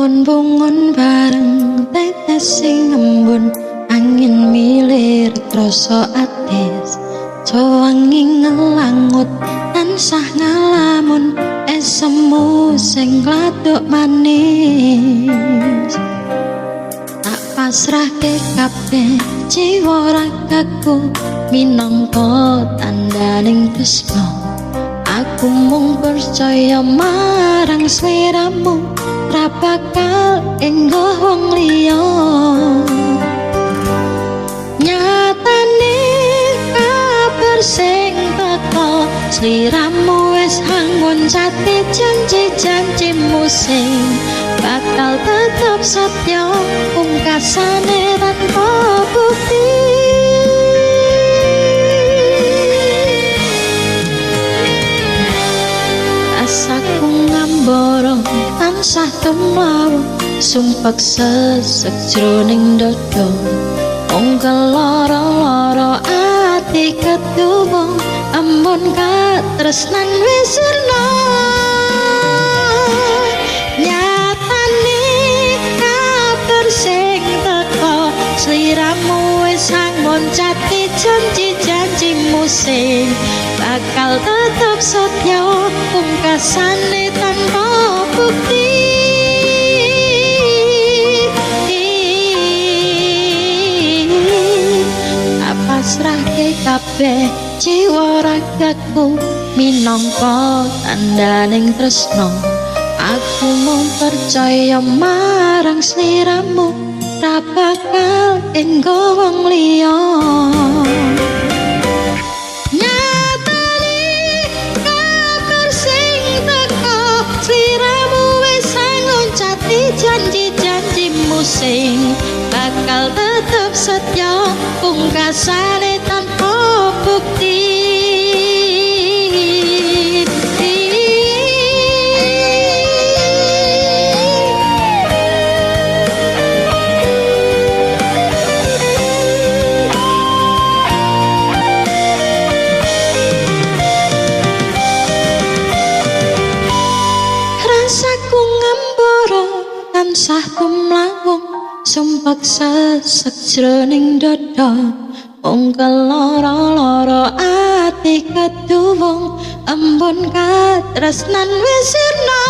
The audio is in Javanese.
Bungun-bungun bareng tetes sing ngembun, angin milir krasa atis, sawangi ngelangut tansah ngalamun, esemu sing gladuk manis. Tak pasrahke kabeh jiwa ragaku minangka tandhaning tresna. Aku mung percaya marang sliramu, ra bakal enggo wong liya. Nyatane kabar sing teka, sliramu wis hangoncati janji-janjimu sing bakal tetep setya, pungkasane tanpa bukti. Rasaku ngambara tansah tumlawu, sumpek sesek jroning dada, mung keloro-loro ati ketuwung, embun katresnan wis sirna. Nyatane kabar sing teka, sliramu wis ngoncati janji-janjimu sing bakal tetep setya, pungkasane tanpa bukti. Tak pasrahke kabeh jiwa ragaku minangka tandhaning tresna. Aku mung percaya marang sliramu, ra bakal enggo wong liya. Nyatane kabar sing teka, sliramu wis ngoncati janji-janjimu sing bakal tetep setya, pungkasane tanpa bukti. Rasaku ngambara tansah tumlawung, sumpek sesek jroning dada, mung keloro-loro ati keduwung, embun katresnan wis sirna.